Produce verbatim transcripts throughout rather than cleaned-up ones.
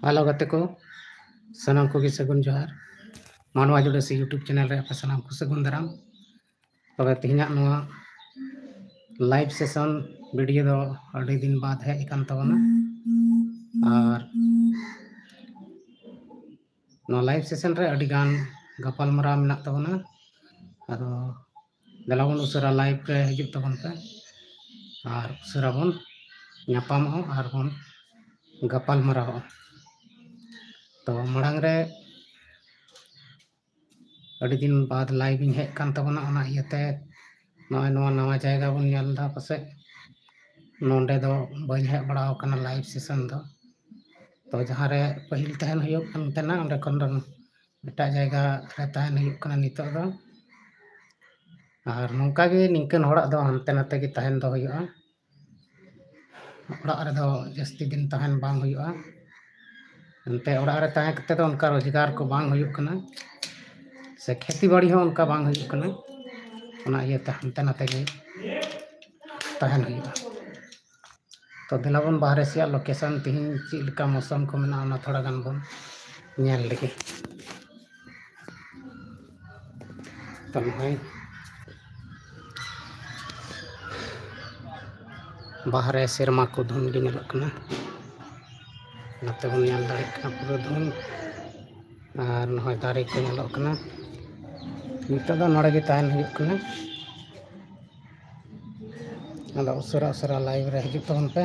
Hello ᱜᱟᱛᱮ ᱠᱚ, ᱥᱟᱱᱟᱢ ᱠᱚᱜᱮ ᱥᱟᱹᱜᱩᱱ ᱡᱚᱦᱟᱨ᱾ ᱢᱟᱱᱣᱟ ᱡᱩᱰᱟᱹᱥᱤ YouTube ᱪᱮᱱᱮᱞ ᱨᱮ ᱟᱯᱮ ᱥᱟᱱᱟᱢ ᱠᱚ ᱥᱟᱹᱜᱩᱱ ᱫᱟᱨᱟᱢ᱾ ᱛᱚᱵᱮ ᱛᱮᱦᱮᱧᱟᱜ ᱱᱚᱣᱟ ᱞᱟᱭᱤᱵᱷ ᱥᱮᱥᱚᱱ ᱵᱷᱤᱰᱤᱭᱳ ᱫᱚ ᱟᱹᱰᱤ ᱫᱤᱱ ᱵᱟᱫ ᱦᱮᱡ ᱟᱠᱟᱱ ᱛᱟᱵᱚᱱᱟ᱾ ᱟᱨ ᱱᱚᱣᱟ ᱞᱟᱭᱤᱵᱷ ᱥᱮᱥᱚᱱ ᱨᱮ ᱟᱹᱰᱤ ᱜᱟᱱ ᱜᱟᱯᱟᱞᱢᱟᱨᱟᱣ ᱢᱮᱱᱟᱜ ᱛᱟᱵᱚᱱᱟ᱾ ᱟᱫᱚ ᱫᱮᱞᱟ ᱵᱚᱱ ᱩᱥᱟᱹᱨᱟ ᱞᱟᱭᱤᱵᱷ ᱨᱮ ᱦᱤᱡᱩᱜ ᱛᱟᱵᱚᱱ ᱯᱮ ᱟᱨ ᱩᱥᱟᱹᱨᱟ ᱵᱚᱱ ᱧᱟᱯᱟᱢᱚᱜᱼᱟ ᱟᱨ ᱵᱚᱱ ᱜᱟᱯᱟᱞ ᱢᱟᱨᱟᱣᱚᱜᱼᱟ᱾ ᱛᱚ ᱢᱟᱲᱟᱝ ᱨᱮ ᱟᱹᱰᱤ ᱫᱤᱱ ᱵᱟᱫ ᱞᱟᱭᱤᱵᱷ ᱤᱧ ᱦᱮᱡ ᱠᱟᱱ ᱛᱟᱵᱚᱱᱟ, ᱚᱱᱟ ᱤᱭᱟᱹᱛᱮ ᱱᱚᱜᱼᱚᱭ ᱱᱚᱣᱟ ᱱᱟᱣᱟ ᱡᱟᱭᱜᱟ ᱵᱚᱱ ᱧᱮᱞ ᱮᱫᱟ, ᱯᱟᱥᱮᱡ ᱱᱚᱰᱮ ᱫᱚ ᱵᱟᱹᱧ ᱦᱮᱡ ᱵᱟᱲᱟ ᱟᱠᱟᱱᱟ ᱞᱟᱭᱤᱵᱷ ᱥᱮᱥᱚᱱ ᱫᱚ᱾ ᱛᱚ ᱡᱟᱦᱟᱸ ᱨᱮ ᱯᱟᱹᱦᱤᱞ ᱛᱟᱦᱮᱱ ᱦᱩᱭᱩᱜ ᱠᱟᱱ ᱛᱟᱦᱮᱱᱟ, ᱚᱸᱰᱮ ᱠᱷᱚᱱ ᱫᱚ ᱮᱴᱟᱜ ᱡᱟᱭᱜᱟ ᱨᱮ ᱛᱟᱦᱮᱱ ᱦᱩᱭᱩᱜ ᱠᱟᱱᱟ ᱱᱤᱛᱚᱜ ᱫᱚ᱾ ᱟᱨ ᱱᱚᱝᱠᱟ ᱜᱮ ᱱᱤᱝᱠᱟᱹᱱ ᱦᱚᱲᱟᱜ ᱫᱚ ᱦᱟᱱᱛᱮ ᱱᱟᱛᱮ ᱜᱮ ᱛᱟᱦᱮᱱ ᱫᱚ ᱦᱩᱭᱩᱜᱼᱟ᱾ ᱚᱲᱟᱜ ᱨᱮᱫᱚ ᱡᱟᱹᱥᱛᱤ ᱫᱤᱱ ᱛᱟᱦᱮᱱ ᱵᱟᱝ ᱦᱩᱭᱩᱜᱼᱟ᱾ ᱮᱱᱛᱮ ᱚᱲᱟᱜ ᱨᱮ ᱛᱟᱦᱮᱸ ᱠᱟᱛᱮ ᱫᱚ ᱚᱱᱠᱟ ᱨᱳᱡᱽᱜᱟᱨ ᱠᱚ ᱵᱟᱝ ᱦᱩᱭᱩᱜ ᱠᱟᱱᱟ, ᱥᱮ ᱠᱷᱮᱛᱤ ᱵᱟᱲᱤ ᱦᱚᱸ ᱚᱱᱠᱟ ᱵᱟᱝ ᱦᱩᱭᱩᱜ ᱠᱟᱱᱟ᱾ ᱚᱱᱟ ᱤᱭᱟᱹᱛᱮ ᱦᱟᱱᱛᱮ ᱱᱟᱛᱮ ᱜᱮ ᱛᱟᱦᱮᱱ ᱦᱩᱭᱩᱜᱼᱟ᱾ ᱛᱚ ᱫᱮᱞᱟ ᱵᱚᱱ ᱵᱟᱦᱨᱮ ᱥᱮᱭᱟᱜ ᱞᱳᱠᱮᱥᱚᱱ ᱛᱤᱦᱤᱧ ᱪᱮᱫ ᱞᱮᱠᱟ ᱢᱳᱥᱚᱢ ᱠᱚ ᱢᱮᱱᱟᱜᱼᱟ, ᱚᱱᱟ ᱛᱷᱚᱲᱟ ᱜᱟᱱ ᱵᱚᱱ ᱧᱮᱞ ᱞᱮᱜᱮ᱾ ᱛᱚ ᱱᱚᱜᱼᱚᱭ ᱵᱟᱦᱨᱮ ᱥᱮᱨᱢᱟ ᱠᱚ ᱫᱷᱩᱸᱫᱽ ᱜᱮ ᱧᱮᱞᱚᱜ ᱠᱟᱱᱟ, ᱱᱚᱛᱮ ᱵᱚᱱ ᱧᱮᱞ ᱫᱟᱲᱮᱭᱟᱜ ᱠᱟᱱᱟ ᱯᱩᱨᱟᱹ ᱫᱷᱩᱸᱫᱽ᱾ ᱟᱨ ᱱᱚᱜᱼᱚᱭ ᱫᱟᱨᱮ ᱠᱚ ᱧᱮᱞᱚᱜ ᱠᱟᱱᱟ᱾ ᱱᱤᱛᱚᱜ ᱫᱚ ᱱᱚᱰᱮ ᱜᱮ ᱛᱟᱦᱮᱱ ᱦᱩᱭᱩᱜ ᱠᱟᱱᱟ᱾ ᱟᱫᱚ ᱩᱥᱟᱹᱨᱟ ᱩᱥᱟᱹᱨᱟ ᱞᱟᱭᱤᱵᱷ ᱨᱮ ᱦᱤᱡᱩᱜ ᱛᱟᱵᱚᱱ ᱯᱮ᱾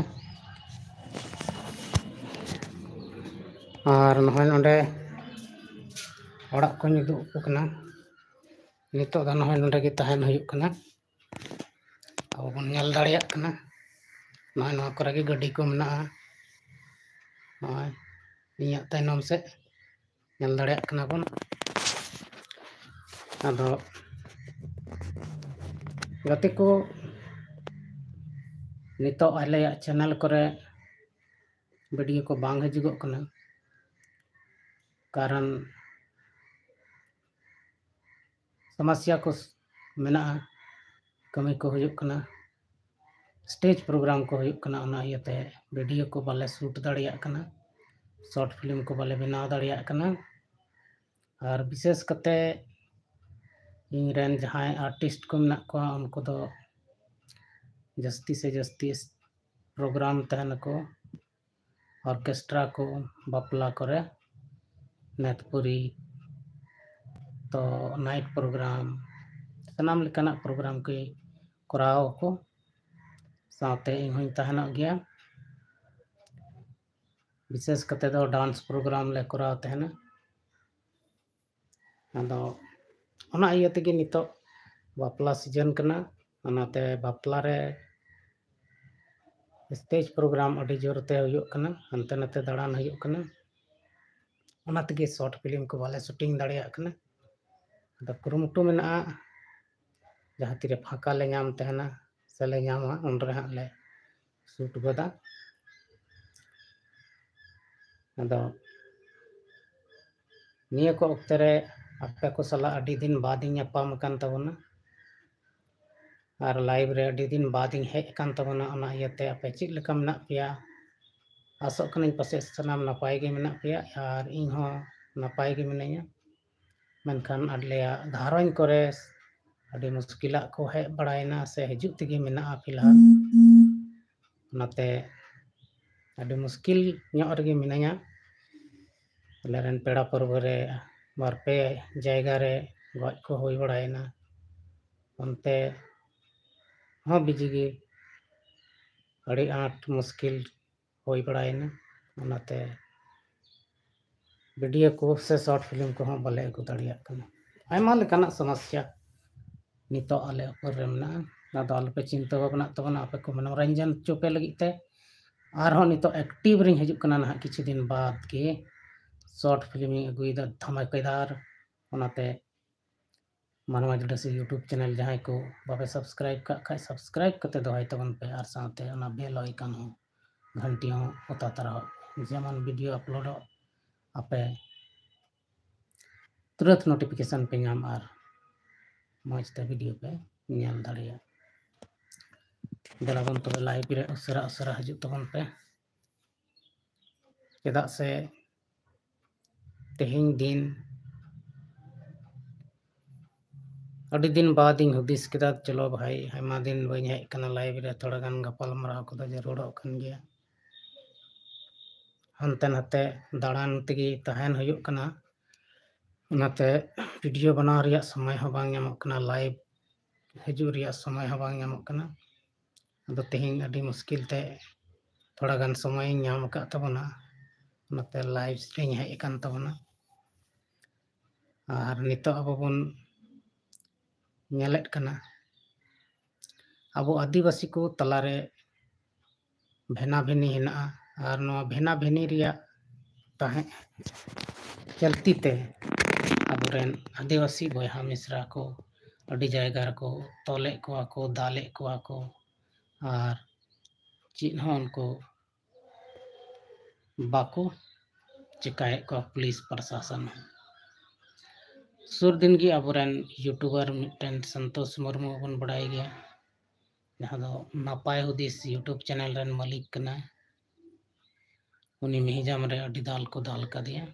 ᱟᱨ ᱱᱚᱜᱼᱚᱭ ᱱᱚᱰᱮ ᱚᱲᱟᱜ ᱠᱚᱧ ᱩᱫᱩᱜ ᱟᱠᱚ ᱠᱟᱱᱟ᱾ ᱱᱤᱛᱚᱜ ᱫᱚ ᱱᱚᱜᱼᱚᱭ ᱱᱚᱰᱮ ᱜᱮ ᱛᱟᱦᱮᱱ ᱦᱩᱭᱩᱜ ᱠᱟᱱᱟ᱾ ᱟᱵᱚ ᱵᱚᱱ ᱧᱮᱞ ᱫᱟᱲᱮᱭᱟᱜ ᱠᱟᱱᱟ, ᱱᱚᱜᱼᱚᱭ ᱱᱚᱣᱟ ᱠᱚᱨᱮ ᱜᱮ ᱜᱟᱹᱰᱤ ᱠᱚ ᱢᱮᱱᱟᱜᱼᱟ᱾ ᱱᱚᱜᱼᱚᱭ ᱤᱧᱟᱹᱜ ᱛᱟᱭᱱᱚᱢ ᱥᱮᱫ ᱧᱮᱞ ᱫᱟᱲᱮᱭᱟᱜ ᱠᱟᱱᱟ ᱵᱚᱱ᱾ ᱟᱫᱚ ᱜᱟᱛᱮ ᱠᱚ, ᱱᱤᱛᱚᱜ ᱟᱞᱮᱭᱟᱜ ᱪᱮᱱᱮᱞ ᱠᱚᱨᱮ ᱵᱷᱤᱰᱤᱭᱳ ᱠᱚ ᱵᱟᱝ ᱦᱤᱡᱩᱜᱚᱜ ᱠᱟᱱᱟ, ᱠᱟᱨᱚᱱ ᱥᱚᱢᱚᱥᱥᱟ ᱠᱚ ᱢᱮᱱᱟᱜᱼᱟ, ᱠᱟᱹᱢᱤ ᱠᱚ ᱦᱩᱭᱩᱜ ᱠᱟᱱᱟ, ᱥᱴᱮᱡᱽ ᱯᱨᱳᱜᱨᱟᱢ ᱠᱚ ᱦᱩᱭᱩᱜ ᱠᱟᱱᱟ, ᱚᱱᱟ ᱤᱭᱟᱹᱛᱮ ᱵᱷᱤᱰᱤᱭᱳ ᱠᱚ ᱵᱟᱞᱮ ᱥᱩᱴ ᱫᱟᱲᱮᱭᱟᱜ ᱠᱟᱱᱟ᱾ short film ᱠᱚ ᱵᱟᱞᱮ ᱵᱮᱱᱟᱣ ᱫᱟᱲᱮᱭᱟᱜ ᱠᱟᱱᱟ᱾ ᱟᱨ ᱵᱤᱥᱮᱥ ᱠᱟᱛᱮ ᱤᱧ ᱨᱮᱱ ᱡᱟᱦᱟᱸᱭ artist ᱠᱚ ᱢᱮᱱᱟᱜ ᱠᱚᱣᱟ, ᱩᱱᱠᱩ ᱫᱚ ᱡᱟᱹᱥᱛᱤ ᱥᱮ ᱡᱟᱹᱥᱛᱤ program ᱛᱟᱦᱮᱱᱟᱠᱚ, orchestra ᱠᱚ, ᱵᱟᱯᱞᱟ ᱠᱚᱨᱮ, ᱱᱮᱛᱯᱩᱨᱤ, ᱛᱚ night program, ᱥᱟᱱᱟᱢ ᱞᱮᱠᱟᱱᱟᱜ program ᱠᱚ ᱠᱚᱨᱟᱣ ᱟᱠᱚ᱾ ᱥᱟᱶᱛᱮ ᱤᱧ ᱦᱚᱸᱧ ᱛᱟᱦᱮᱱᱚᱜ ᱜᱮᱭᱟ᱾ ᱵᱤᱥᱮᱥ ᱠᱟᱛᱮ ᱫᱚ dance program ᱞᱮ ᱠᱚᱨᱟᱣ ᱛᱟᱦᱮᱱᱟ᱾ ᱟᱫᱚ ᱚᱱᱟ ᱤᱭᱟᱹ ᱛᱮᱜᱮ ᱱᱤᱛᱚᱜ ᱵᱟᱯᱞᱟ season ᱠᱟᱱᱟ, ᱚᱱᱟᱛᱮ ᱵᱟᱯᱞᱟ ᱨᱮ stage program ᱟᱹᱰᱤ ᱡᱳᱨ ᱛᱮ ᱦᱩᱭᱩᱜ ᱠᱟᱱᱟ, ᱦᱟᱱᱛᱮ ᱱᱟᱛᱮ ᱫᱟᱬᱟᱱ ᱦᱩᱭᱩᱜ ᱠᱟᱱᱟ, ᱚᱱᱟ ᱛᱮᱜᱮ short film ᱠᱚ ᱵᱟᱞᱮ shooting ᱫᱟᱲᱮᱭᱟᱜ ᱠᱟᱱᱟ᱾ ᱟᱫᱚ ᱠᱩᱨᱩᱢᱩᱴᱩ ᱢᱮᱱᱟᱜᱼᱟ, ᱡᱟᱦᱟᱸ ᱛᱤᱨᱮ ᱯᱷᱟᱸᱠᱟ ᱞᱮ ᱧᱟᱢ ᱛᱟᱦᱮᱱᱟ ᱥᱮᱞᱮ ᱧᱟᱢᱟ, ᱩᱱ ᱨᱮ ᱦᱟᱸᱜ ᱞᱮ shoot ᱜᱚᱫᱟ᱾ ᱟᱫᱚ ᱱᱤᱭᱟᱹ ᱠᱚ ᱚᱠᱛᱮ ᱨᱮ ᱟᱯᱮ ᱠᱚ ᱥᱟᱞᱟᱜ ᱟᱹᱰᱤ ᱫᱤᱱ ᱵᱟᱫ ᱤᱧ ᱧᱟᱯᱟᱢ ᱟᱠᱟᱱ ᱛᱟᱵᱚᱱᱟ, ᱟᱨ live ᱨᱮ ᱟᱹᱰᱤ ᱫᱤᱱ ᱵᱟᱫ ᱤᱧ ᱦᱮᱡ ᱟᱠᱟᱱ ᱛᱟᱵᱚᱱᱟ᱾ ᱚᱱᱟ ᱤᱭᱟᱹᱛᱮ ᱟᱯᱮ ᱪᱮᱫ ᱞᱮᱠᱟ ᱢᱮᱱᱟᱜ ᱯᱮᱭᱟ? ᱟᱥᱚᱜ ᱠᱟᱹᱱᱟᱹᱧ ᱯᱟᱥᱮᱡ ᱥᱟᱱᱟᱢ ᱱᱟᱯᱟᱭ ᱜᱮ ᱢᱮᱱᱟᱜ ᱯᱮᱭᱟ, ᱟᱨ ᱤᱧ ᱦᱚᱸ ᱱᱟᱯᱟᱭ ᱜᱮ ᱢᱤᱱᱟᱹᱧᱟ᱾ ᱢᱮᱱᱠᱷᱟᱱ ᱟᱞᱮᱭᱟᱜ ᱜᱷᱟᱨᱚᱸᱡᱽ ᱠᱚᱨᱮ ᱟᱹᱰᱤ ᱢᱩᱥᱠᱤᱞᱟᱜ ᱠᱚ ᱦᱮᱡ ᱵᱟᱲᱟᱭᱮᱱᱟ ᱥᱮ ᱦᱤᱡᱩᱜ ᱛᱮᱜᱮ ᱢᱮᱱᱟᱜᱼᱟ ᱯᱷᱤᱞᱦᱟᱞ᱾ ᱚᱱᱟᱛᱮ ᱟᱹᱰᱤ ᱢᱩᱥᱠᱤᱞ ᱧᱚᱜ ᱨᱮᱜᱮ ᱢᱤᱱᱟᱹᱧᱟ᱾ ᱟᱞᱮᱨᱮᱱ ᱯᱮᱲᱟ ᱯᱟᱹᱨᱵᱷᱟᱹ ᱨᱮ ᱵᱟᱨ ᱯᱮ ᱡᱟᱭᱜᱟ ᱨᱮ ᱜᱚᱡ ᱠᱚ ᱦᱩᱭ ᱵᱟᱲᱟᱭᱮᱱᱟ᱾ ᱚᱱᱛᱮ ᱦᱚᱸ ᱵᱤᱡᱤ ᱜᱮ ᱟᱹᱰᱤ ᱟᱸᱴ ᱢᱩᱥᱠᱤᱞ ᱦᱩᱭ ᱵᱟᱲᱟᱭᱮᱱᱟ᱾ ᱚᱱᱟᱛᱮ video ᱠᱚ ᱥᱮ short film ᱠᱚᱦᱚᱸ ᱵᱟᱞᱮ ᱟᱹᱜᱩ ᱫᱟᱲᱮᱭᱟᱜ ᱠᱟᱱᱟ᱾ ᱟᱭᱢᱟ ᱞᱮᱠᱟᱱᱟᱜ ᱥᱚᱢᱚᱥᱥᱟ ᱱᱤᱛᱚᱜ ᱟᱞᱮ ᱩᱯᱚᱨ ᱨᱮ ᱢᱮᱱᱟᱜᱼᱟ᱾ ᱟᱫᱚ ᱟᱞᱚᱯᱮ ᱪᱤᱱᱛᱟᱹ ᱵᱷᱟᱵᱽᱱᱟᱜ ᱛᱟᱵᱚᱱᱟ, ᱟᱯᱮ ᱠᱚ ᱢᱚᱱᱳᱨᱚᱧᱡᱚᱱ ᱦᱚᱪᱚ ᱯᱮ ᱞᱟᱹᱜᱤᱫ ᱛᱮ ᱟᱨᱦᱚᱸ ᱱᱤᱛᱚᱜ active ᱨᱤᱧ ᱦᱤᱡᱩᱜ ᱠᱟᱱᱟ ᱱᱟᱦᱟᱜ ᱠᱤᱪᱷᱩ ᱫᱤᱱ ᱵᱟᱫᱽ ᱜᱮ᱾ Short film ᱤᱧ ᱟᱹᱜᱩᱭᱮᱫᱟ ᱫᱷᱟᱢᱟᱠᱮᱫᱟᱨ᱾ ᱚᱱᱟᱛᱮ ᱢᱟᱱᱣᱟ ᱡᱩᱰᱟᱹᱥᱤ YouTube channel ᱡᱟᱦᱟᱸᱭ ᱠᱚ ᱵᱟᱯᱮ subscribe ᱠᱟᱜ ᱠᱷᱟᱡ, subscribe ᱠᱟᱛᱮ ᱫᱚᱦᱚᱭ ᱛᱟᱵᱚᱱ ᱯᱮ, ᱟᱨ ᱥᱟᱶᱛᱮ ᱚᱱᱟ bell icon ᱦᱚᱸ, ᱜᱷᱟᱱᱴᱤ ᱦᱚᱸ ᱚᱛᱟ ᱛᱟᱨᱟ ᱦᱚᱸ, ᱡᱮᱢᱚᱱ video uploadᱚᱜ ᱟᱯᱮ ᱛᱩᱨᱟᱹᱛ notification ᱯᱮ ᱧᱟᱢ ᱟᱨ ᱢᱚᱡᱽ ᱛᱮ video ᱯᱮ ᱧᱮᱞ ᱫᱟᱲᱮᱭᱟᱜ᱾ ᱫᱮᱞᱟ ᱵᱚᱱ ᱛᱚᱵᱮ live ᱨᱮ ᱩᱥᱟᱹᱨᱟ ᱩᱥᱟᱹᱨᱟ ᱦᱤᱡᱩᱜ ᱛᱟᱵᱚᱱ ᱯᱮ᱾ ᱪᱮᱫᱟᱜ ᱥᱮ ᱛᱮᱦᱮᱧ ᱫᱤᱱ ᱟᱹᱰᱤ ᱫᱤᱱ ᱵᱟᱫ ᱤᱧ ᱦᱩᱫᱤᱥ ᱠᱮᱫᱟ, ᱪᱚᱞᱚ ᱵᱷᱟᱭ, ᱟᱭᱢᱟ ᱫᱤᱱ ᱵᱟᱹᱧ ᱦᱮᱡ ᱠᱟᱱᱟ ᱞᱟᱭᱤᱵᱷ ᱨᱮ, ᱛᱷᱚᱲᱟ ᱜᱟᱱ ᱜᱟᱯᱟᱞ ᱢᱟᱨᱟᱣ ᱠᱚᱫᱚ ᱡᱟᱹᱨᱩᱲᱚᱜ ᱠᱟᱱ ᱜᱮᱭᱟ᱾ ᱦᱟᱱᱛᱮ ᱱᱟᱛᱮ ᱫᱟᱬᱟᱱ ᱛᱮᱜᱮ ᱛᱟᱦᱮᱱ ᱦᱩᱭᱩᱜ ᱠᱟᱱᱟ, ᱚᱱᱟᱛᱮ ᱵᱷᱤᱰᱤᱭᱳ ᱵᱮᱱᱟᱣ ᱨᱮᱭᱟᱜ ᱥᱚᱢᱚᱭ ᱦᱚᱸ ᱵᱟᱝ ᱧᱟᱢᱚᱜ ᱠᱟᱱᱟ, ᱞᱟᱭᱤᱵᱷ ᱦᱤᱡᱩᱜ ᱨᱮᱭᱟᱜ ᱥᱚᱢᱚᱭ ᱦᱚᱸ ᱵᱟᱝ ᱧᱟᱢᱚᱜ ᱠᱟᱱᱟ᱾ ᱟᱫᱚ ᱛᱮᱦᱮᱧ ᱟᱹᱰᱤ ᱢᱩᱥᱠᱤᱞ ᱛᱮ ᱛᱷᱚᱲᱟ ᱜᱟᱱ ᱥᱚᱢᱚᱭᱤᱧ ᱧᱟᱢ ᱟᱠᱟᱫ ᱛᱟᱵᱚᱱᱟ, ᱚᱱᱟᱛᱮ ᱞᱟᱭᱤᱵᱷ ᱨᱤᱧ ᱦᱮᱡ ᱟᱠᱟᱱ ᱛᱟᱵᱚᱱᱟ᱾ ᱟᱨ ᱱᱤᱛᱚᱜ ᱟᱵᱚ ᱵᱚᱱ ᱧᱮᱞᱮᱫ ᱠᱟᱱᱟ, ᱟᱵᱚ ᱟᱹᱫᱤᱵᱟᱹᱥᱤ ᱠᱚ ᱛᱟᱞᱟᱨᱮ ᱵᱷᱮᱱᱟ ᱵᱷᱮᱱᱤ ᱦᱮᱱᱟᱜᱼᱟ᱾ ᱟᱨ ᱱᱚᱣᱟ ᱵᱷᱮᱱᱟ ᱵᱷᱮᱱᱤ ᱨᱮᱭᱟᱜ ᱛᱟᱦᱮᱸ ᱪᱟᱹᱞᱛᱤ ᱛᱮ ᱟᱵᱚᱨᱮᱱ ᱟᱹᱫᱤᱵᱟᱹᱥᱤ ᱵᱚᱭᱦᱟ ᱢᱤᱥᱨᱟ ᱠᱚ ᱟᱹᱰᱤ ᱡᱟᱭᱜᱟ ᱨᱮᱠᱚ ᱛᱚᱞᱮᱫ ᱠᱚᱣᱟ ᱠᱚ, ᱫᱟᱞᱮᱫ ᱠᱚᱣᱟ ᱠᱚ, ᱟᱨ ᱪᱮᱫ ᱦᱚᱸ ᱩᱱᱠᱩ ᱵᱟᱠᱚ ᱪᱮᱠᱟᱭᱮᱫ ᱠᱚᱣᱟ ᱯᱩᱞᱤᱥ ᱯᱨᱚᱥᱟᱥᱚᱱ ᱦᱚᱸ᱾ ᱥᱩᱨ ᱫᱤᱱ ᱜᱮ ᱟᱵᱚᱨᱮᱱ ᱭᱩᱴᱩᱵᱟᱨ ᱢᱤᱫᱴᱮᱱ ᱥᱚᱱᱛᱳᱥ ᱢᱩᱨᱢᱩ ᱵᱚᱱ ᱵᱟᱲᱟᱭ ᱜᱮᱭᱟ, ᱡᱟᱦᱟᱸ ᱫᱚ ᱱᱟᱯᱟᱭ ᱦᱩᱫᱤᱥ ᱭᱩᱴᱩᱵᱽ ᱪᱮᱱᱮᱞ ᱨᱮᱱ ᱢᱟᱹᱞᱤᱠ ᱠᱟᱱᱟᱭ᱾ ᱩᱱᱤ ᱢᱤᱦᱤᱡᱟᱢ ᱨᱮ ᱟᱹᱰᱤ ᱫᱟᱞ ᱠᱚ ᱫᱟᱞ ᱠᱟᱫᱮᱭᱟ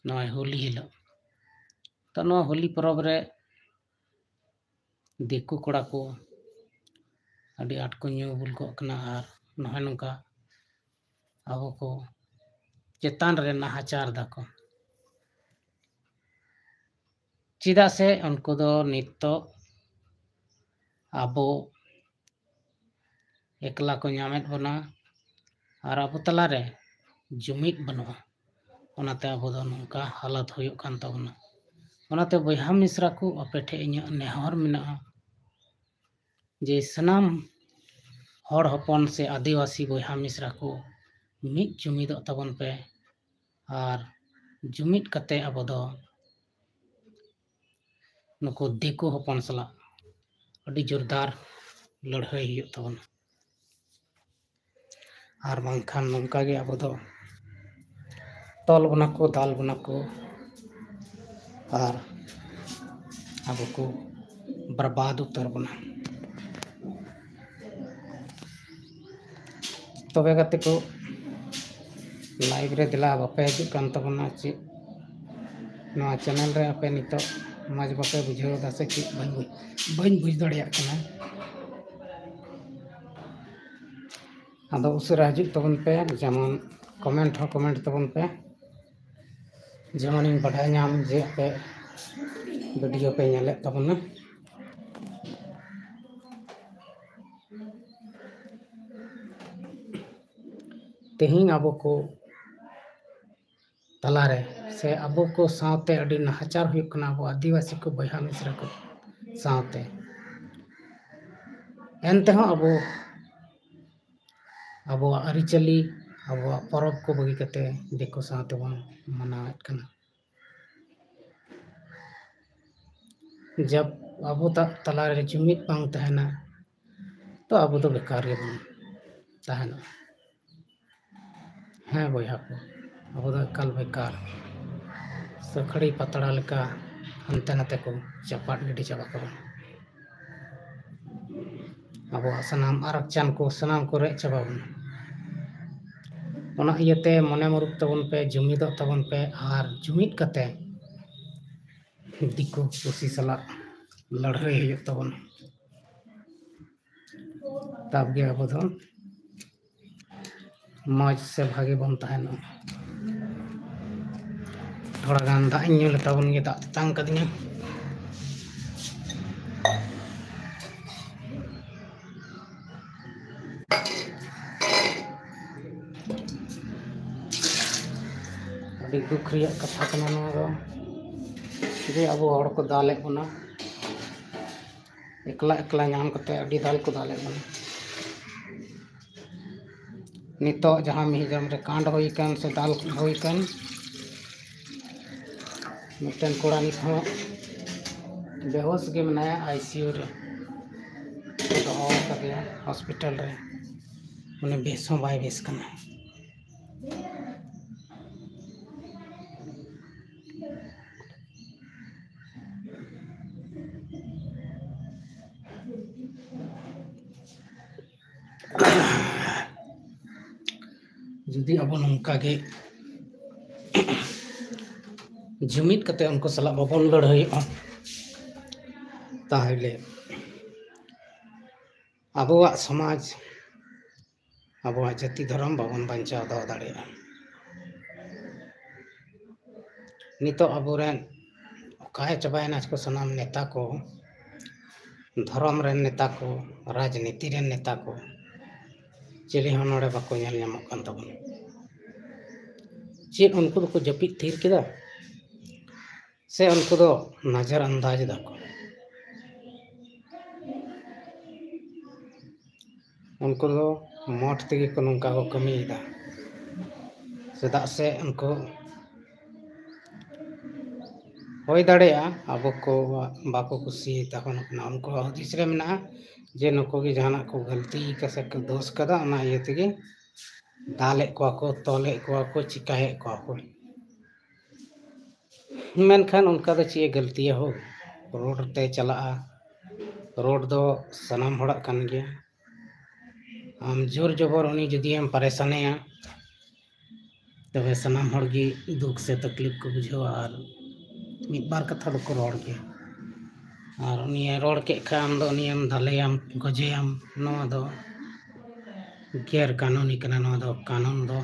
ᱱᱚᱜᱼᱚᱭ ᱦᱳᱞᱤ ᱦᱤᱞᱳᱜ᱾ ᱛᱚ, ᱱᱚᱣᱟ ᱦᱳᱞᱤ ᱯᱚᱨᱚᱵᱽ ᱨᱮ ᱫᱤᱠᱩ ᱠᱚᱲᱟ ᱠᱚ ᱟᱹᱰᱤ ᱟᱸᱴ ᱠᱚ ᱧᱩ ᱵᱩᱞ ᱠᱚᱜ ᱠᱟᱱᱟ ᱟᱨ ᱱᱚᱜᱼᱚᱭ ᱱᱚᱝᱠᱟ ᱟᱵᱚ ᱠᱚ ᱪᱮᱛᱟᱱ ᱨᱮ ᱱᱟᱦᱟᱪᱟᱨ ᱫᱟᱠᱚ᱾ ᱪᱮᱫᱟᱜ ᱥᱮ ᱩᱱᱠᱩ ᱫᱚ ᱱᱤᱛᱚᱜ ᱟᱵᱚ ᱮᱠᱞᱟ ᱠᱚ ᱧᱟᱢᱮᱫ ᱵᱚᱱᱟ ᱟᱨ ᱟᱵᱚ ᱛᱟᱞᱟᱨᱮ ᱡᱩᱢᱤᱫ ᱵᱟᱹᱱᱩᱜᱼᱟ᱾ ᱚᱱᱟᱛᱮ ᱟᱵᱚ ᱫᱚ ᱱᱚᱝᱠᱟ ᱦᱟᱞᱚᱛ ᱦᱩᱭᱩᱜ ᱠᱟᱱ ᱛᱟᱵᱚᱱᱟ᱾ ᱚᱱᱟᱛᱮ ᱵᱚᱭᱦᱟ ᱢᱤᱥᱨᱟ ᱠᱚ, ᱟᱯᱮ ᱴᱷᱮᱱ ᱤᱧᱟᱹᱜ ᱱᱮᱦᱚᱨ ᱢᱮᱱᱟᱜᱼᱟ ᱡᱮ ᱥᱟᱱᱟᱢ ᱦᱚᱲ ᱦᱚᱯᱚᱱ ᱥᱮ ᱟᱹᱫᱤᱵᱟᱹᱥᱤ ᱵᱚᱭᱦᱟ ᱢᱤᱥᱨᱟ ᱠᱚ ᱢᱤᱫ ᱡᱩᱢᱤᱫᱚᱜ ᱛᱟᱵᱚᱱ ᱯᱮ ᱟᱨ ᱡᱩᱢᱤᱫ ᱠᱟᱛᱮ ᱟᱵᱚ ᱫᱚ ᱱᱩᱠᱩ ᱫᱤᱠᱩ ᱦᱚᱯᱚᱱ ᱥᱟᱞᱟᱜ ᱟᱹᱰᱤ ᱡᱳᱨᱫᱟᱨ ᱞᱟᱹᱲᱦᱟᱹᱭ ᱦᱩᱭᱩᱜ ᱛᱟᱵᱚᱱᱟ᱾ ᱟᱨ ᱵᱟᱝᱠᱷᱟᱱ ᱱᱚᱝᱠᱟ ᱜᱮ ᱟᱵᱚ ᱫᱚ ᱛᱚᱞ ᱵᱚᱱᱟ ᱠᱚ, ᱫᱟᱞ ᱵᱚᱱᱟ ᱠᱚ ᱟᱨ ᱟᱵᱚ ᱠᱚ ᱵᱚᱨᱵᱟᱫ ᱩᱛᱟᱹᱨ ᱵᱚᱱᱟ᱾ ᱛᱚᱵᱮ ᱜᱟᱛᱮ ᱠᱚ, ᱞᱟᱭᱤᱵᱷ ᱨᱮ ᱫᱮᱞᱟ ᱵᱟᱯᱮ ᱦᱤᱡᱩᱜ ᱠᱟᱱ ᱛᱟᱵᱚᱱᱟ ᱪᱮᱫ? ᱱᱚᱣᱟ ᱪᱮᱱᱮᱞ ᱨᱮ ᱟᱯᱮ ᱱᱤᱛᱚᱜ ᱢᱚᱡᱽ ᱵᱟᱯᱮ ᱵᱩᱡᱷᱟᱹᱣ ᱮᱫᱟ ᱥᱮ ᱪᱮᱫ? ᱵᱟᱹᱧ ᱵᱩᱡᱽ, ᱵᱟᱹᱧ ᱵᱩᱡᱽ ᱫᱟᱲᱮᱭᱟᱜ ᱠᱟᱱᱟ᱾ ᱟᱫᱚ ᱩᱥᱟᱹᱨᱟ ᱦᱤᱡᱩᱜ ᱛᱟᱵᱚᱱ ᱯᱮ, ᱡᱮᱢᱚᱱ ᱠᱚᱢᱮᱱᱴ ᱦᱚᱸ ᱠᱚᱢᱮᱱᱴ ᱛᱟᱵᱚᱱ ᱯᱮ, ᱡᱮᱢᱚᱱᱤᱧ ᱵᱟᱰᱟᱭ ᱧᱟᱢ ᱡᱮ ᱟᱯᱮ ᱵᱷᱤᱰᱤᱭᱳ ᱯᱮ ᱧᱮᱞᱮᱫ ᱛᱟᱵᱚᱱᱟ᱾ ᱛᱮᱦᱮᱧ ᱟᱵᱚ ᱠᱚ ᱛᱟᱞᱟᱨᱮ ᱥᱮ ᱟᱵᱚ ᱠᱚ ᱥᱟᱶᱛᱮ ᱟᱹᱰᱤ ᱱᱟᱦᱟᱪᱟᱨ ᱦᱩᱭᱩᱜ ᱠᱟᱱᱟ ᱟᱵᱚ ᱟᱹᱫᱤᱵᱟᱹᱥᱤ ᱠᱚ ᱵᱚᱭᱦᱟ ᱢᱤᱥᱨᱟ ᱠᱚ ᱥᱟᱶᱛᱮ᱾ ᱮᱱᱛᱮᱦᱚᱸ ᱟᱵᱚ ᱟᱵᱚᱣᱟᱜ ᱟᱹᱨᱤᱪᱟᱹᱞᱤ, ᱟᱵᱚᱣᱟᱜ ᱯᱚᱨᱚᱵᱽ ᱠᱚ ᱵᱟᱹᱜᱤ ᱠᱟᱛᱮ ᱫᱤᱠᱩ ᱥᱟᱶ ᱛᱮᱵᱚᱱ ᱢᱟᱱᱟᱣᱮᱫ ᱠᱟᱱᱟ᱾ ᱡᱟᱵ ᱟᱵᱚ ᱛᱟ-, ᱛᱟᱞᱟᱨᱮ ᱡᱩᱢᱤᱫ ᱵᱟᱝ ᱛᱟᱦᱮᱱᱟ, ᱛᱚ ᱟᱵᱚ ᱫᱚ ᱵᱮᱠᱟᱨ ᱜᱮᱵᱚᱱ ᱛᱟᱦᱮᱱᱟ᱾ ᱦᱮᱸ ᱵᱚᱭᱦᱟ ᱠᱚ, ᱟᱵᱚ ᱫᱚ ᱮᱠᱟᱞ ᱵᱮᱠᱟᱨ, ᱥᱟᱹᱠᱷᱲᱤ ᱯᱟᱛᱲᱟ ᱞᱮᱠᱟ ᱦᱟᱱᱛᱮ ᱱᱟᱛᱮ ᱠᱚ ᱪᱟᱯᱟᱫ ᱜᱤᱰᱤ ᱪᱟᱵᱟ ᱠᱟᱵᱚᱱᱟ᱾ ᱟᱵᱚᱣᱟᱜ ᱥᱟᱱᱟᱢ ᱟᱨᱟᱠᱪᱟᱱ ᱠᱚ ᱥᱟᱱᱟᱢ ᱠᱚ ᱨᱮᱡ ᱪᱟᱵᱟ ᱵᱚᱱᱟ᱾ ᱚᱱᱟ ᱤᱭᱟᱹᱛᱮ ᱢᱚᱱᱮ ᱢᱩᱨᱩᱠ ᱛᱟᱵᱚᱱ ᱯᱮ, ᱡᱩᱢᱤᱫᱚᱜ ᱛᱟᱵᱚᱱ ᱯᱮ ᱟᱨ ᱡᱩᱢᱤᱫ ᱠᱟᱛᱮ ᱫᱤᱠᱩ ᱯᱩᱥᱤ ᱥᱟᱞᱟᱜ ᱞᱟᱹᱲᱦᱟᱹᱭ ᱦᱩᱭᱩᱜ ᱛᱟᱵᱚᱱᱟ᱾ ᱛᱟᱵ ᱜᱮ ᱟᱵᱚ ᱫᱚ ᱢᱚᱡᱽ ᱥᱮ ᱵᱷᱟᱜᱮ ᱵᱚᱱ ᱛᱟᱦᱮᱱᱟ᱾ ᱛᱷᱚᱲᱟ ᱜᱟᱱ ᱫᱟᱜ ᱤᱧ ᱧᱩ ᱞᱮ ᱛᱟᱵᱚᱱ ᱜᱮ, ᱫᱟᱜ ᱛᱮᱛᱟᱝ ᱠᱟᱫᱤᱧᱟ᱾ ᱟᱹᱰᱤ ᱫᱩᱠ ᱨᱮᱭᱟᱜ ᱠᱟᱛᱷᱟ ᱠᱟᱱᱟ ᱱᱚᱣᱟ ᱫᱚ, ᱡᱮ ᱟᱵᱚ ᱦᱚᱲ ᱠᱚ ᱫᱟᱞᱮᱫ ᱵᱚᱱᱟ, ᱮᱠᱞᱟ ᱮᱠᱞᱟ ᱧᱟᱢ ᱠᱟᱛᱮ ᱟᱹᱰᱤ ᱫᱟᱞ ᱠᱚ ᱫᱟᱞᱮᱫ ᱵᱚᱱᱟ᱾ ᱱᱤᱛᱚᱜ ᱡᱟᱦᱟᱸ ᱢᱤᱣᱡᱤᱭᱟᱢ ᱨᱮ ᱠᱟᱸᱰ ᱦᱩᱭ ᱟᱠᱟᱱ ᱥᱮ ᱫᱟᱞ ᱦᱩᱭ ᱟᱠᱟᱱ, ᱢᱤᱫᱴᱮᱱ ᱠᱚᱲᱟ ᱱᱤᱛ ᱦᱚᱸ ᱵᱮᱦᱳᱥ ᱜᱮ ᱢᱮᱱᱟᱭᱟ, ᱟᱭ ᱥᱤ ᱭᱩ ᱨᱮ ᱠᱚ ᱫᱚᱦᱚ ᱟᱠᱟᱫᱮᱭᱟ ᱦᱚᱥᱯᱤᱴᱟᱞ ᱨᱮ᱾ ᱩᱱᱤ ᱵᱮᱥ ᱦᱚᱸ ᱵᱟᱭ ᱵᱮᱥ ᱠᱟᱱᱟ᱾ ᱡᱩᱫᱤ ᱟᱵᱚ ᱱᱚᱝᱠᱟ ᱜᱮ ᱡᱩᱢᱤᱫ ᱠᱟᱛᱮ ᱩᱱᱠᱩ ᱥᱟᱞᱟᱜ ᱵᱟᱵᱚᱱ ᱞᱟᱹᱲᱦᱟᱹᱭᱚᱜᱼᱟ, ᱛᱟᱦᱚᱞᱮ ᱟᱵᱚᱣᱟᱜ ᱥᱚᱢᱟᱡᱽ, ᱟᱵᱚᱣᱟᱜ ᱡᱟᱹᱛᱤ ᱫᱷᱚᱨᱚᱢ ᱵᱟᱵᱚᱱ ᱵᱟᱧᱪᱟᱣ ᱫᱚᱦᱚ ᱫᱟᱲᱮᱭᱟᱜᱼᱟ᱾ ᱱᱤᱛᱚᱜ ᱟᱵᱚᱨᱮᱱ ᱚᱠᱟᱭ ᱪᱟᱵᱟᱭᱮᱱᱟ ᱠᱚ ᱥᱟᱱᱟᱢ ᱱᱮᱛᱟ ᱠᱚ, ᱫᱷᱚᱨᱚᱢ ᱨᱮᱱ ᱱᱮᱛᱟ ᱠᱚ, ᱨᱟᱡᱽᱱᱤᱛᱤ ᱨᱮᱱ ᱱᱮᱛᱟ ᱠᱚ, ᱪᱤᱞᱤ ᱦᱚᱸ ᱱᱚᱰᱮ ᱵᱟᱠᱚ ᱧᱮᱞ ᱧᱟᱢᱚᱜ ᱠᱟᱱ ᱛᱟᱵᱚᱱᱟ᱾ ᱪᱮᱫ ᱩᱱᱠᱩ ᱫᱚᱠᱚ ᱡᱟᱹᱯᱤᱫ ᱛᱷᱤᱨ ᱠᱮᱫᱟ, ᱥᱮ ᱩᱱᱠᱩ ᱫᱚ ᱱᱟᱡᱟᱨ ᱟᱱᱫᱟᱡᱽ ᱫᱟᱠᱚ? ᱩᱱᱠᱩ ᱫᱚ ᱢᱚᱴ ᱛᱮᱜᱮ ᱠᱚ ᱱᱚᱝᱠᱟ ᱠᱚ ᱠᱟᱹᱢᱤᱭᱮᱫᱟ᱾ ᱪᱮᱫᱟᱜ ᱥᱮ ᱩᱱᱠᱩ ᱦᱩᱭ ᱫᱟᱲᱮᱭᱟᱜᱼᱟ ᱟᱵᱚ ᱠᱚ ᱵᱟᱠᱚ ᱠᱩᱥᱤᱭᱟᱛᱟ ᱵᱚᱱ ᱠᱟᱱᱟ᱾ ᱩᱱᱠᱩᱣᱟᱜ ᱦᱩᱫᱤᱥ ᱨᱮ ᱢᱮᱱᱟᱜᱼᱟ ᱡᱮ ᱱᱩᱠᱩ ᱜᱮ ᱡᱟᱦᱟᱱᱟᱜ ᱠᱚ ᱜᱟᱹᱞᱛᱤ ᱠᱟᱫᱟ ᱥᱮ ᱠᱚ ᱫᱳᱥ ᱠᱟᱫᱟ, ᱚᱱᱟ ᱤᱭᱟᱹ ᱛᱮᱜᱮ ᱫᱟᱞᱮᱫ ᱠᱚᱣᱟ ᱠᱚ, ᱛᱚᱞᱮᱫ ᱠᱚᱣᱟ ᱠᱚ, ᱪᱤᱠᱟᱭᱮᱫ ᱠᱚᱣᱟ ᱠᱚ᱾ ᱢᱮᱱᱠᱷᱟᱱ ᱚᱱᱠᱟ ᱫᱚ ᱪᱮᱫ ᱮ ᱜᱟᱹᱞᱛᱤᱭᱟ ᱦᱳ? ᱨᱳᱰ ᱛᱮ ᱪᱟᱞᱟᱜᱼᱟ, ᱨᱳᱰ ᱫᱚ ᱥᱟᱱᱟᱢ ᱦᱚᱲᱟᱜ ᱠᱟᱱ ᱜᱮᱭᱟ᱾ ᱟᱢ ᱡᱳᱨ ᱡᱚᱵᱚᱨ ᱩᱱᱤ ᱡᱩᱫᱤ ᱮᱢ ᱯᱟᱨᱮᱥᱟᱱᱮᱭᱟ, ᱛᱚᱵᱮ ᱥᱟᱱᱟᱢ ᱦᱚᱲ ᱜᱮ ᱫᱩᱠ ᱥᱮ ᱛᱟᱠᱞᱤᱯ ᱠᱚ ᱵᱩᱡᱷᱟᱹᱣᱟ ᱟᱨ ᱢᱤᱫ ᱵᱟᱨ ᱠᱟᱛᱷᱟ ᱫᱚᱠᱚ ᱨᱚᱲ ᱜᱮᱭᱟ᱾ ᱟᱨ ᱩᱱᱤᱭᱮ ᱨᱚᱲ ᱠᱮᱫ ᱠᱷᱟᱱ ᱟᱢ ᱫᱚ ᱩᱱᱤᱭᱮᱢ ᱫᱟᱞᱮᱭᱟᱢ, ᱜᱚᱡᱮᱭᱟᱢ, ᱱᱚᱣᱟ ᱫᱚ ᱜᱮᱨ ᱠᱟᱹᱱᱩᱱᱤ ᱠᱟᱱᱟ, ᱱᱚᱣᱟ ᱫᱚ ᱠᱟᱹᱱᱩᱱ ᱫᱚ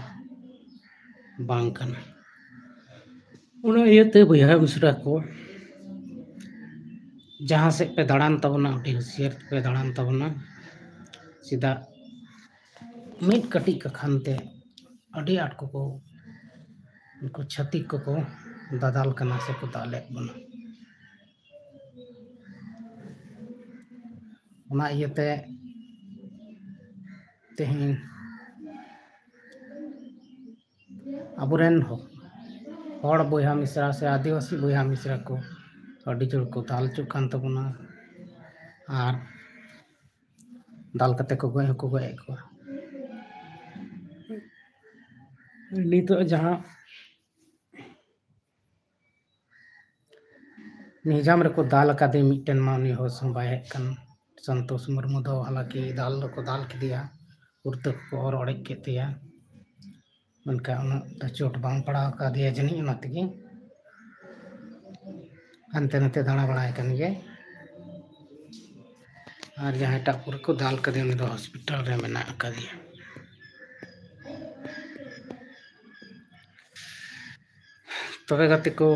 ᱵᱟᱝ ᱠᱟᱱᱟ᱾ ᱚᱱᱟ ᱤᱭᱟᱹᱛᱮ ᱵᱚᱭᱦᱟ ᱢᱤᱥᱨᱟ ᱠᱚ, ᱡᱟᱦᱟᱸ ᱥᱮᱫ ᱯᱮ ᱫᱟᱬᱟᱱ ᱛᱟᱵᱚᱱᱟ, ᱟᱹᱰᱤ ᱦᱩᱸᱥᱤᱭᱟᱹᱨ ᱯᱮ ᱫᱟᱬᱟᱱ ᱛᱟᱵᱚᱱᱟ᱾ ᱪᱮᱫᱟᱜ ᱢᱤᱫ ᱠᱟᱹᱴᱤᱡ ᱠᱟᱠᱷᱟᱱ ᱛᱮ ᱟᱹᱰᱤ ᱟᱸᱴ ᱠᱚᱠᱚ, ᱩᱱᱠᱩ ᱪᱷᱟᱹᱛᱤᱠ ᱠᱚᱠᱚ ᱫᱟᱫᱟᱞ ᱠᱟᱱᱟ ᱥᱮᱠᱚ ᱫᱟᱞᱮᱫ ᱵᱚᱱᱟ᱾ ᱚᱱᱟ ᱤᱭᱟᱹᱛᱮ ᱛᱮᱦᱮᱧ ᱟᱵᱚᱨᱮᱱ ᱦᱚ-, ᱦᱚᱲ ᱵᱚᱭᱦᱟ ᱢᱤᱥᱨᱟ ᱥᱮ ᱟᱹᱫᱤᱵᱟᱹᱥᱤ ᱵᱚᱭᱦᱟ ᱢᱤᱥᱨᱟ ᱠᱚ ᱟᱹᱰᱤ ᱡᱳᱨ ᱠᱚ ᱫᱟᱞ ᱦᱚᱪᱚᱜ ᱠᱟᱱ ᱛᱟᱵᱚᱱᱟ ᱟᱨ ᱫᱟᱞ ᱠᱟᱛᱮ ᱠᱚ ᱜᱚᱡ ᱦᱚᱸᱠᱚ ᱜᱚᱡ ᱮᱫ ᱠᱚᱣᱟ᱾ ᱱᱤᱛᱚᱜ ᱡᱟᱦᱟᱸ ᱱᱤᱡᱟᱢ ᱨᱮᱠᱚ ᱫᱟᱞ ᱟᱠᱟᱫᱮ ᱢᱤᱫᱴᱮᱱ ᱢᱟ, ᱩᱱᱤ ᱦᱚᱸ ᱥᱚᱢᱵᱟᱭ ᱦᱮᱡ ᱠᱟᱱ ᱥᱚᱱᱛᱳᱥ ᱢᱩᱨᱢᱩ ᱫᱚ, ᱦᱟᱞᱟᱠᱤ ᱫᱟᱞ ᱫᱚᱠᱚ ᱫᱟᱞ ᱠᱮᱫᱮᱭᱟ, ᱠᱩᱨᱛᱟᱹ ᱠᱚᱠᱚ ᱚᱨ ᱚᱲᱮᱡ ᱠᱮᱫ ᱛᱟᱭᱟ᱾ ᱢᱮᱱᱠᱷᱟᱱ ᱩᱱᱟᱹᱜ ᱫᱚ ᱪᱳᱴ ᱵᱟᱝ ᱯᱟᱲᱟᱣ ᱟᱠᱟᱫᱮᱭᱟ ᱡᱟᱹᱱᱤᱡ, ᱚᱱᱟ ᱛᱮᱜᱮ ᱦᱟᱱᱛᱮ ᱱᱟᱛᱮ ᱫᱟᱬᱟ ᱵᱟᱲᱟᱭ ᱠᱟᱱ ᱜᱮᱭᱟᱭ᱾ ᱟᱨ ᱡᱟᱦᱟᱸᱭᱴᱟᱜ ᱯᱩᱨᱟᱹ ᱠᱚ ᱫᱟᱞ ᱠᱟᱫᱮᱭᱟ, ᱩᱱᱤ ᱫᱚ ᱦᱚᱥᱯᱤᱴᱟᱞ ᱨᱮ ᱢᱮᱱᱟᱜ ᱟᱠᱟᱫᱮᱭᱟ᱾ ᱛᱚᱵᱮ ᱜᱟᱛᱮ ᱠᱚ,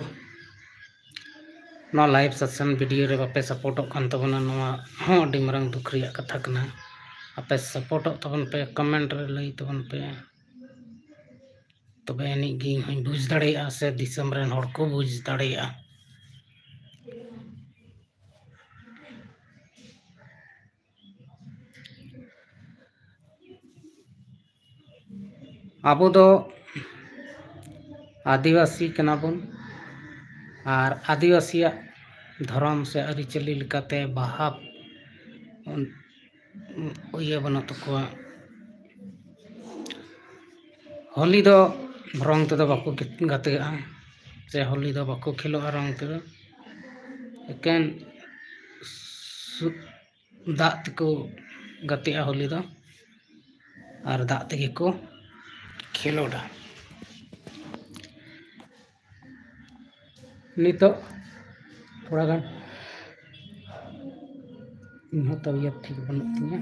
ᱱᱚᱣᱟ ᱞᱟᱭᱤᱵᱷ ᱥᱮᱥᱚᱱ ᱵᱷᱤᱰᱤᱭᱳ ᱨᱮ ᱵᱟᱯᱮ ᱥᱟᱯᱳᱨᱴᱚᱜ ᱠᱟᱱ ᱛᱟᱵᱚᱱᱟ, ᱱᱚᱣᱟ ᱦᱚᱸ ᱟᱹᱰᱤ ᱢᱟᱨᱟᱝ ᱫᱩᱠ ᱨᱮᱭᱟᱜ ᱠᱟᱛᱷᱟ ᱠᱟᱱᱟ᱾ ᱟᱯᱮ ᱥᱟᱯᱳᱨᱴᱚᱜ ᱛᱟᱵᱚᱱ ᱯᱮ, ᱠᱚᱢᱮᱱᱴ ᱨᱮ ᱞᱟᱹᱭ ᱛᱟᱵᱚᱱ ᱯᱮ, ᱛᱚᱵᱮ ᱟᱹᱱᱤᱡ ᱜᱮ ᱤᱧ ᱦᱚᱸᱧ ᱵᱩᱡᱽ ᱫᱟᱲᱮᱭᱟᱜᱼᱟ ᱥᱮ ᱫᱤᱥᱚᱢ ᱨᱮᱱ ᱦᱚᱲ ᱠᱚ ᱵᱩᱡᱽ ᱫᱟᱲᱮᱭᱟᱜᱼᱟ᱾ ᱟᱵᱚ ᱫᱚ ᱟᱹᱫᱤᱵᱟᱹᱥᱤ ᱠᱟᱱᱟ ᱵᱚᱱ, ᱟᱨ ᱟᱹᱫᱤᱵᱟᱹᱥᱤᱭᱟᱜ ᱫᱷᱚᱨᱚᱢ ᱥᱮ ᱟᱹᱨᱤᱪᱟᱹᱞᱤ ᱞᱮᱠᱟᱛᱮ ᱵᱟᱦᱟ ᱤᱭᱟᱹ ᱵᱟᱹᱱᱩᱜ ᱛᱟᱠᱚᱣᱟ᱾ ᱦᱳᱞᱤ ᱫᱚ ᱨᱚᱝ ᱛᱮᱫᱚ ᱵᱟᱠᱚ ᱜᱟᱛᱮᱜᱼᱟ, ᱥᱮ ᱦᱳᱞᱤ ᱫᱚ ᱵᱟᱠᱚ ᱠᱷᱮᱞᱳᱜᱼᱟ ᱨᱚᱝ ᱛᱮᱫᱚ᱾ ᱮᱠᱮᱱ ᱥᱩ-, ᱫᱟᱜ ᱛᱮᱠᱚ ᱜᱟᱛᱮᱜᱼᱟ ᱦᱳᱞᱤ ᱫᱚ, ᱟᱨ ᱫᱟᱜ ᱛᱮᱜᱮ ᱠᱚ ᱠᱷᱮᱞᱳᱰᱟ᱾ ᱱᱤᱛᱚᱜ ᱛᱷᱚᱲᱟ ᱜᱟᱱ ᱤᱧᱦᱚᱸ ᱛᱟᱵᱤᱭᱟᱛ ᱴᱷᱤᱠ ᱵᱟᱹᱱᱩᱜ ᱛᱤᱧᱟᱹ,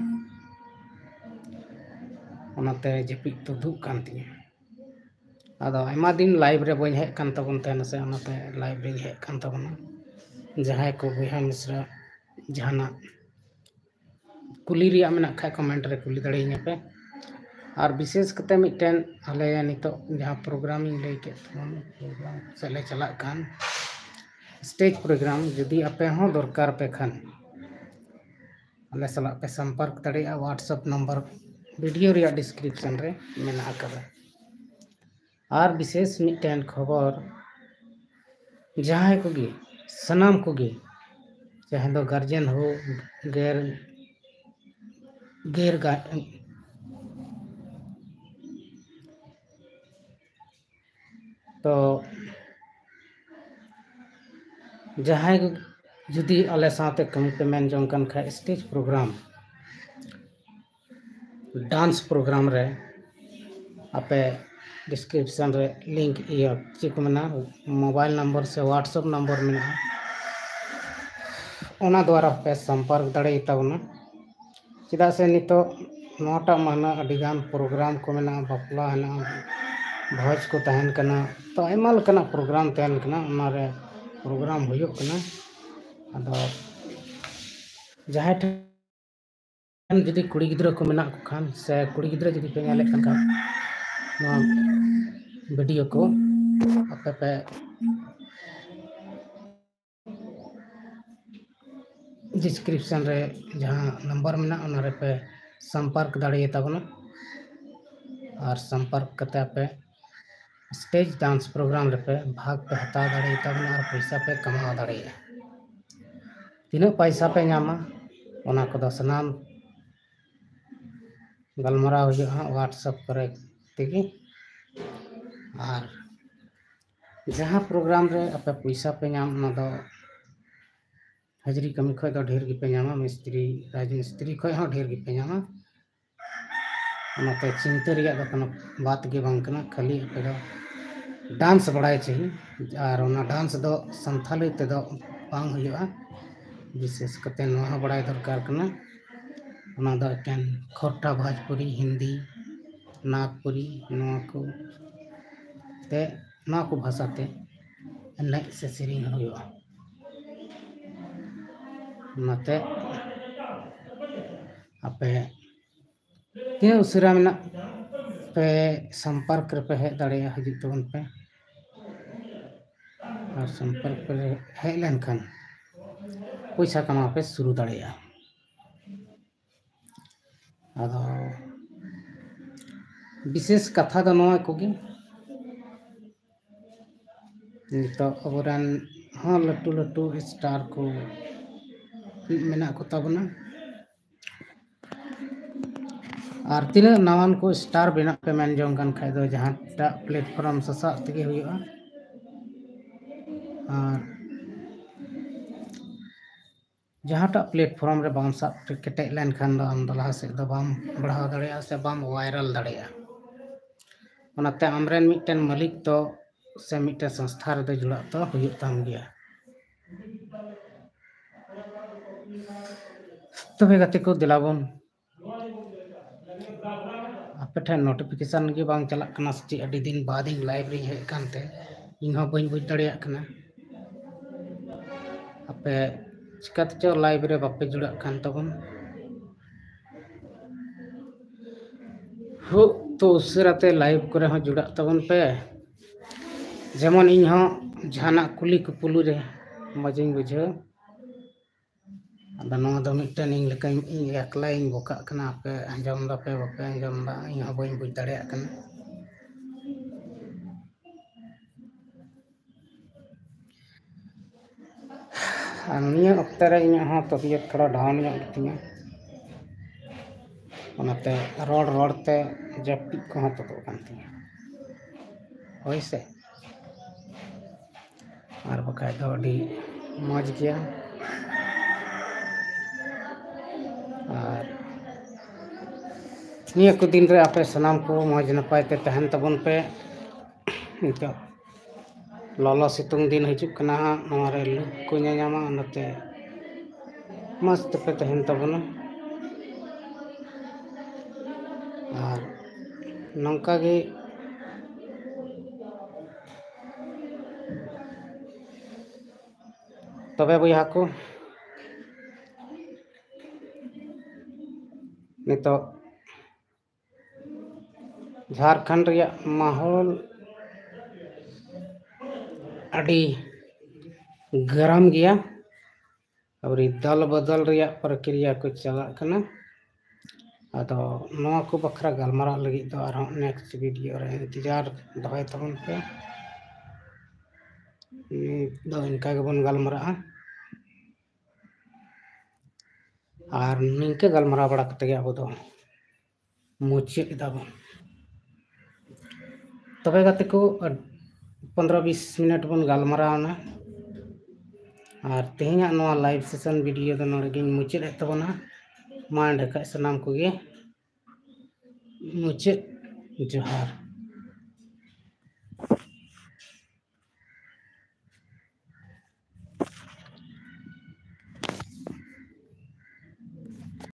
ᱚᱱᱟᱛᱮ ᱡᱟᱹᱯᱤᱫ ᱛᱩᱫᱩᱜ ᱠᱟᱱ ᱛᱤᱧᱟᱹ᱾ ᱟᱫᱚ ᱟᱭᱢᱟ ᱫᱤᱱ ᱞᱟᱭᱤᱵᱷ ᱨᱮ ᱵᱟᱹᱧ ᱦᱮᱡ ᱠᱟᱱ ᱛᱟᱵᱚᱱ ᱛᱟᱦᱮᱱᱟ, ᱥᱮ ᱚᱱᱟᱛᱮ ᱞᱟᱭᱤᱵᱷ ᱨᱤᱧ ᱦᱮᱡ ᱠᱟᱱ ᱛᱟᱵᱚᱱᱟ᱾ ᱡᱟᱦᱟᱸᱭ ᱠᱚ ᱵᱚᱭᱦᱟ ᱢᱤᱥᱨᱟ ᱡᱟᱦᱟᱱᱟᱜ ᱠᱩᱞᱤ ᱨᱮᱭᱟᱜ ᱢᱮᱱᱟᱜ ᱠᱷᱟᱡ, ᱠᱚᱢᱮᱱᱴ ᱨᱮ ᱠᱩᱞᱤ ᱫᱟᱲᱮᱭᱟᱹᱧᱟ ᱯᱮ᱾ ᱟᱨ ᱵᱤᱥᱮᱥ ᱠᱟᱛᱮ ᱢᱤᱫᱴᱮᱱ ᱟᱞᱮ ᱱᱤᱛᱚᱜ ᱡᱟᱦᱟᱸ ᱯᱨᱳᱜᱨᱟᱢ ᱤᱧ ᱞᱟᱹᱭ ᱠᱮᱫ ᱛᱟᱵᱚᱱ, ᱯᱨᱳᱜᱨᱟᱢ ᱥᱮᱫ ᱞᱮ ᱪᱟᱞᱟᱜ ᱠᱟᱱ, ᱥᱴᱮᱡᱽ ᱯᱨᱳᱜᱨᱟᱢ, ᱡᱩᱫᱤ ᱟᱯᱮ ᱦᱚᱸ ᱫᱚᱨᱠᱟᱨ ᱯᱮ ᱠᱷᱟᱱ, ᱟᱞᱮ ᱥᱟᱞᱟᱜ ᱯᱮ ᱥᱚᱢᱯᱚᱨᱠ ᱫᱟᱲᱮᱭᱟᱜᱼᱟ᱾ WhatsApp ᱱᱟᱢᱵᱟᱨ ᱵᱷᱤᱰᱤᱭᱳ ᱨᱮᱭᱟᱜ ᱰᱤᱥᱠᱨᱤᱯᱥᱚᱱ ᱨᱮ ᱢᱮᱱᱟᱜ ᱟᱠᱟᱫᱟ᱾ ᱟᱨ ᱵᱤᱥᱮᱥ ᱢᱤᱫᱴᱮᱱ ᱠᱷᱚᱵᱚᱨ, ᱡᱟᱦᱟᱸᱭ ᱠᱚᱜᱮ, ᱥᱟᱱᱟᱢ ᱠᱚᱜᱮ, ᱡᱟᱦᱟᱸᱭ ᱫᱚ ᱜᱟᱨᱡᱮᱱ ᱦᱳ, ᱜᱮᱨ, ᱜᱮᱨ ᱜᱟ-, ᱛᱚ ᱡᱟᱦᱟᱸᱭ ᱡᱩᱫᱤ ᱟᱞᱮ ᱥᱟᱶᱛᱮ ᱠᱟᱹᱢᱤ ᱯᱮ ᱢᱮᱱ ᱡᱚᱝ ᱠᱟᱱ ᱠᱷᱟᱡ, ᱥᱴᱮᱡᱽ ᱯᱨᱳᱜᱨᱟᱢ, ᱰᱟᱱᱥ ᱯᱨᱳᱜᱨᱟᱢ ᱨᱮ ᱟᱯᱮ description ᱨᱮ link, ᱤᱭᱟᱹ ᱪᱮᱫ ᱠᱚ ᱢᱮᱱᱟ, mobile number ᱥᱮ WhatsApp number ᱢᱮᱱᱟᱜᱼᱟ, ᱚᱱᱟ ᱫᱣᱟᱨᱟ ᱯᱮ ᱥᱚᱢᱯᱚᱨᱠ ᱫᱟᱲᱮᱭᱟᱛᱟᱵᱚᱱᱟ᱾ ᱪᱮᱫᱟᱜ ᱥᱮ ᱱᱤᱛᱚᱜ ᱱᱚᱣᱟᱴᱟᱜ ᱢᱟᱹᱦᱱᱟᱹ ᱟᱹᱰᱤᱜᱟᱱ program ᱠᱚ ᱢᱮᱱᱟᱜᱼᱟ, ᱵᱟᱯᱞᱟ ᱦᱮᱱᱟᱜᱼᱟ, ᱵᱷᱚᱡᱽ ᱠᱚ ᱛᱟᱦᱮᱱ ᱠᱟᱱᱟ, ᱛᱚ ᱟᱭᱢᱟ ᱞᱮᱠᱟᱱᱟᱜ program ᱛᱟᱦᱮᱱ ᱠᱟᱱᱟ, ᱚᱱᱟᱨᱮ program ᱦᱩᱭᱩᱜ ᱠᱟᱱᱟ᱾ ᱟᱫᱚ ᱡᱟᱦᱟᱸᱭ ᱴᱷᱮᱱ ᱡᱩᱫᱤ ᱠᱩᱲᱤ ᱜᱤᱫᱽᱨᱟᱹ ᱠᱚ ᱢᱮᱱᱟᱜ ᱠᱚ ᱠᱷᱟᱱ, ᱥᱮ ᱠᱩᱲᱤ ᱜᱤᱫᱽᱨᱟᱹ ᱡᱩᱫᱤ ᱯᱮ ᱧᱮᱞᱮᱫ ᱠᱟᱱ ᱠᱷᱟᱱ, ᱱᱚᱣᱟ video ᱠᱚ ᱟᱯᱮ ᱯᱮ description ᱨᱮ ᱡᱟᱦᱟᱸ number ᱢᱮᱱᱟᱜᱼᱟ, ᱚᱱᱟ ᱨᱮᱯᱮ ᱥᱚᱢᱯᱚᱨᱠ ᱫᱟᱲᱮᱭᱟᱛᱟᱵᱚᱱᱟ᱾ ᱟᱨ ᱥᱚᱢᱯᱚᱨᱠ ᱠᱟᱛᱮ ᱟᱯᱮ stage dance program ᱨᱮᱯᱮ ᱵᱷᱟᱜᱽ ᱯᱮ ᱦᱟᱛᱟᱣ ᱫᱟᱲᱮᱭᱟᱛᱟᱵᱚᱱᱟ ᱟᱨ ᱯᱚᱭᱥᱟ ᱯᱮ ᱠᱟᱢᱟᱣ ᱫᱟᱲᱮᱭᱟᱜᱼᱟ᱾ ᱛᱤᱱᱟᱹᱜ ᱯᱚᱭᱥᱟ ᱯᱮ ᱧᱟᱢᱟ, ᱚᱱᱟ ᱠᱚᱫᱚ ᱥᱟᱱᱟᱢ ᱜᱟᱞᱢᱟᱨᱟᱣ ᱦᱩᱭᱩᱜᱼᱟ WhatsApp ᱠᱚᱨᱮ ᱛᱮᱜᱮ᱾ ᱟᱨ ᱡᱟᱦᱟᱸ program ᱨᱮ ᱟᱯᱮ ᱯᱚᱭᱥᱟ ᱯᱮ ᱧᱟᱢ, ᱚᱱᱟ ᱫᱚ ᱦᱟᱡᱽᱨᱤ ᱠᱟᱹᱢᱤ ᱠᱷᱚᱡ ᱫᱚ ᱰᱷᱮᱨ ᱜᱮᱯᱮ ᱧᱟᱢᱟ, ᱢᱤᱥᱛᱨᱤ, ᱨᱟᱡᱽ ᱢᱤᱥᱛᱨᱤ ᱠᱷᱚᱡ ᱦᱚᱸ ᱰᱷᱮᱨ ᱜᱮᱯᱮ ᱧᱟᱢᱟ᱾ ᱚᱱᱟᱛᱮ ᱪᱤᱱᱛᱟᱹ ᱨᱮᱭᱟᱜ ᱫᱚ ᱠᱳᱱᱳ ᱵᱟᱛ ᱜᱮ ᱵᱟᱝ ᱠᱟᱱᱟ, ᱠᱷᱟᱹᱞᱤ ᱟᱯᱮ ᱫᱚ dance ᱵᱟᱲᱟᱭ ᱪᱟᱹᱦᱤ᱾ ᱟᱨ ᱚᱱᱟ dance ᱫᱚ ᱥᱟᱱᱛᱷᱟᱞᱤ ᱛᱮᱫᱚ ᱵᱟᱝ ᱦᱩᱭᱩᱜᱼᱟ, ᱵᱤᱥᱮᱥ ᱠᱟᱛᱮ ᱱᱚᱣᱟ ᱦᱚᱸ ᱵᱟᱲᱟᱭ ᱫᱚᱨᱠᱟᱨ ᱠᱟᱱᱟ, ᱚᱱᱟ ᱫᱚ ᱮᱠᱮᱱ ᱠᱷᱚᱨᱴᱟ, ᱵᱷᱳᱡᱽᱯᱩᱨᱤ, ᱦᱤᱱᱫᱤ, ᱱᱟᱜᱽᱯᱩᱨᱤ, ᱱᱚᱣᱟ ᱠᱚ ᱛᱮ, ᱱᱚᱣᱟ ᱠᱚ ᱵᱷᱟᱥᱟ ᱛᱮ ᱮᱱᱮᱡ ᱥᱮ ᱥᱮᱨᱮᱧ ᱦᱩᱭᱩᱜᱼᱟ᱾ ᱚᱱᱟᱛᱮ ᱟᱯᱮ ᱛᱤᱱᱟᱹᱜ ᱩᱥᱟᱹᱨᱟ ᱢᱮᱱᱟᱜ ᱯᱮ ᱥᱚᱢᱯᱚᱨᱠ ᱨᱮᱯᱮ ᱦᱮᱡ ᱫᱟᱲᱮᱭᱟᱜᱼᱟ, ᱦᱤᱡᱩᱜ ᱛᱟᱵᱚᱱ ᱯᱮ᱾ ᱟᱨ ᱥᱚᱢᱯᱚᱨᱠ ᱨᱮ ᱦᱮᱡ ᱞᱮᱱᱠᱷᱟᱱ ᱯᱚᱭᱥᱟ ᱠᱟᱢᱟᱣ ᱯᱮ ᱥᱩᱨᱩ ᱫᱟᱲᱮᱭᱟᱜᱼᱟ᱾ ᱟᱫᱚ ᱵᱤᱥᱮᱥ ᱠᱟᱛᱷᱟ ᱫᱚ ᱱᱚᱣᱟ ᱠᱚᱜᱮ, ᱱᱤᱛᱚᱜ ᱟᱵᱚᱨᱮᱱ ᱦᱚᱸ ᱞᱟᱹᱴᱩ ᱞᱟᱹᱴᱩ star ᱠᱚ ᱢᱮᱱᱟᱜ ᱠᱚ ᱛᱟᱵᱚᱱᱟ᱾ ᱟᱨ ᱛᱤᱱᱟᱹᱜ ᱱᱟᱣᱟᱱ ᱠᱚ star ᱵᱮᱱᱟᱜ ᱯᱮ ᱢᱮᱱ ᱡᱚᱝ ᱠᱟᱱ ᱠᱷᱟᱡ ᱫᱚ, ᱡᱟᱦᱟᱸᱴᱟᱜ platform ᱥᱟᱥᱟᱜ ᱛᱮᱜᱮ ᱦᱩᱭᱩᱜᱼᱟ᱾ ᱟᱨ ᱡᱟᱦᱟᱸᱴᱟᱜ platform ᱨᱮ ᱵᱟᱢ ᱥᱟᱵ ᱠᱮᱴᱮᱡ ᱞᱮᱱᱠᱷᱟᱱ ᱫᱚ, ᱟᱢ ᱫᱚ ᱞᱟᱦᱟ ᱥᱮᱫ ᱫᱚ ᱵᱟᱢ ᱵᱟᱲᱦᱟᱣ ᱫᱟᱲᱮᱭᱟᱜᱼᱟ ᱥᱮ ᱵᱟᱢ viral ᱫᱟᱲᱮᱭᱟᱜᱼᱟ᱾ ᱚᱱᱟᱛᱮ ᱟᱢᱨᱮᱱ ᱢᱤᱫᱴᱮᱱ ᱢᱟᱹᱞᱤᱠ ᱫᱚ ᱥᱮ ᱢᱤᱫᱴᱮᱱ ᱥᱚᱝᱥᱛᱷᱟ ᱨᱮᱫᱚ ᱡᱩᱲᱟᱜ ᱫᱚ ᱦᱩᱭᱩᱜ ᱛᱟᱢ ᱜᱮᱭᱟ᱾ ᱛᱚᱵᱮ ᱜᱟᱛᱮ ᱠᱚ, ᱫᱮᱞᱟ ᱵᱚᱱ, ᱟᱯᱮ ᱴᱷᱮᱱ ᱱᱳᱴᱤᱯᱷᱤᱠᱮᱥᱚᱱ ᱜᱮ ᱵᱟᱝ ᱪᱟᱞᱟᱜ ᱠᱟᱱᱟ ᱥᱮ ᱪᱮᱫ? ᱟᱹᱰᱤ ᱫᱤᱱ ᱵᱟᱫ ᱤᱧ ᱞᱟᱭᱤᱵᱷ ᱨᱤᱧ ᱦᱮᱡ ᱟᱠᱟᱱ ᱛᱮ ᱤᱧ ᱦᱚᱸ ᱵᱟᱹᱧ ᱵᱩᱡᱽ ᱫᱟᱲᱮᱭᱟᱜ ᱠᱟᱱᱟ᱾ ᱟᱯᱮ ᱪᱤᱠᱟᱹᱛᱮᱪᱚ ᱞᱟᱭᱤᱵᱷ ᱨᱮ ᱵᱟᱯᱮ ᱡᱩᱲᱟᱜ ᱠᱟᱱ ᱛᱟᱵᱚᱱ᱾ ᱦᱳ, ᱛᱚ ᱩᱥᱟᱹᱨᱟ ᱛᱮ ᱞᱟᱭᱤᱵᱷ ᱠᱚᱨᱮ ᱦᱚᱸ ᱡᱩᱲᱟᱜ ᱛᱟᱵᱚᱱ ᱯᱮ, ᱡᱮᱢᱚᱱ ᱤᱧ ᱦᱚᱸ ᱡᱟᱦᱟᱱᱟᱜ ᱠᱩᱞᱤ ᱠᱩᱯᱩᱞᱤ ᱨᱮ ᱢᱚᱡᱽ ᱤᱧ ᱵᱩᱡᱷᱟᱹᱣ᱾ ᱟᱫᱚ ᱱᱚᱣᱟ ᱫᱚ ᱢᱤᱫᱴᱮᱱ ᱤᱧ ᱞᱮᱠᱟᱧ, ᱤᱧ ᱮᱠᱞᱟᱧ ᱵᱚᱠᱟᱜ ᱠᱟᱱᱟ᱾ ᱟᱯᱮ ᱟᱸᱡᱚᱢ ᱫᱟᱯᱮ ᱵᱟᱯᱮ ᱟᱸᱡᱚᱢ ᱫᱟ, ᱤᱧ ᱦᱚᱸ ᱵᱟᱹᱧ ᱵᱩᱡᱽ ᱫᱟᱲᱮᱭᱟᱜ ᱠᱟᱱᱟ᱾ ᱟᱨ ᱱᱤᱭᱟᱹ ᱚᱠᱛᱮ ᱨᱮ ᱤᱧᱟᱹᱜ ᱦᱚᱸ ᱛᱚᱵᱤᱭᱚᱛ ᱛᱷᱚᱲᱟ ᱰᱟᱣᱩᱱ ᱧᱚᱜ ᱜᱮᱛᱤᱧᱟ, ᱚᱱᱟᱛᱮ ᱨᱚᱲ ᱨᱚᱲ ᱛᱮ ᱡᱟᱹᱯᱤᱫ ᱠᱚᱦᱚᱸ ᱛᱩᱫᱩᱜ ᱠᱟᱱ ᱛᱤᱧᱟᱹ᱾ ᱦᱳᱭ ᱥᱮ, ᱟᱨ ᱵᱟᱠᱷᱟᱡ ᱫᱚ ᱟᱹᱰᱤ ᱢᱚᱡᱽ ᱜᱮᱭᱟ᱾ ᱟᱨ ᱱᱤᱭᱟᱹ ᱠᱚ ᱫᱤᱱ ᱨᱮ ᱟᱯᱮ ᱥᱟᱱᱟᱢ ᱠᱚ ᱢᱚᱡᱽ ᱱᱟᱯᱟᱭ ᱛᱮ ᱛᱟᱦᱮᱱ ᱛᱟᱵᱚᱱ ᱯᱮ᱾ ᱱᱤᱛᱚᱜ ᱞᱚᱞᱚ ᱥᱤᱛᱩᱝ ᱫᱤᱱ ᱦᱤᱡᱩᱜ ᱠᱟᱱᱟ ᱦᱟᱸᱜ, ᱱᱚᱣᱟ ᱨᱮ ᱞᱩᱯ ᱠᱚ ᱧᱟᱧᱟᱢᱟ, ᱚᱱᱟᱛᱮ ᱢᱚᱡᱽ ᱛᱮᱯᱮ ᱛᱟᱦᱮᱱ ᱛᱟᱵᱚᱱᱟ᱾ ᱟᱨ ᱱᱚᱝᱠᱟ ᱜᱮ ᱛᱚᱵᱮ ᱵᱚᱭᱦᱟ ᱠᱚ, ᱱᱤᱛᱚᱜ ᱡᱷᱟᱲᱠᱷᱚᱸᱰ ᱨᱮᱭᱟᱜ ᱢᱟᱦᱚᱞ ᱟᱹᱰᱤ ᱜᱚᱨᱚᱢ ᱜᱮᱭᱟ᱾ ᱟᱹᱣᱨᱤ ᱫᱚᱞ ᱵᱚᱫᱚᱞ ᱨᱮᱭᱟᱜ ᱯᱨᱚᱠᱨᱤᱭᱟ ᱠᱚ ᱪᱟᱞᱟᱜ ᱠᱟᱱᱟ᱾ ᱟᱫᱚ ᱱᱚᱣᱟ ᱠᱚ ᱵᱟᱠᱷᱨᱟ ᱜᱟᱞᱢᱟᱨᱟᱜ ᱞᱟᱹᱜᱤᱫ ᱫᱚ ᱟᱨᱦᱚᱸ ᱱᱮᱠᱥᱴ ᱵᱷᱤᱰᱤᱭᱳ ᱨᱮ ᱤᱱᱛᱮᱡᱟᱨ ᱫᱚᱦᱚᱭ ᱛᱟᱵᱚᱱ ᱯᱮ᱾ ᱱᱤᱛ ᱫᱚ ᱤᱱᱠᱟ ᱜᱮᱵᱚᱱ ᱜᱟᱞᱢᱟᱨᱟᱜᱼᱟ᱾ ᱟᱨ ᱱᱤᱝᱠᱟᱹ ᱜᱟᱞᱢᱟᱨᱟᱣ ᱵᱟᱲᱟ ᱠᱟᱛᱮ ᱜᱮ ᱟᱵᱚ ᱫᱚ ᱢᱩᱪᱟᱹᱫ ᱮᱫᱟ ᱵᱚᱱ᱾ ᱛᱚᱵᱮ ᱜᱟᱛᱮ ᱠᱚ, ᱯᱚᱱᱫᱽᱨᱚ ᱵᱤᱥ ᱢᱤᱱᱤᱴ ᱵᱚᱱ ᱜᱟᱞᱢᱟᱨᱟᱣ ᱮᱱᱟ, ᱟᱨ ᱛᱮᱦᱮᱧᱟᱜ ᱱᱚᱣᱟ ᱞᱟᱭᱤᱵᱷ ᱥᱮᱥᱚᱱ ᱵᱷᱤᱰᱤᱭᱳ ᱫᱚ ᱱᱚᱰᱮ ᱜᱤᱧ ᱢᱩᱪᱟᱹᱫ ᱮᱫ ᱛᱟᱵᱚᱱᱟ᱾ ᱢᱟ ᱮᱸᱰᱮ ᱠᱷᱟᱡ ᱥᱟᱱᱟᱢ ᱠᱚᱜᱮ ᱢᱩᱪᱟᱹᱫ ᱡᱚᱦᱟᱨ᱾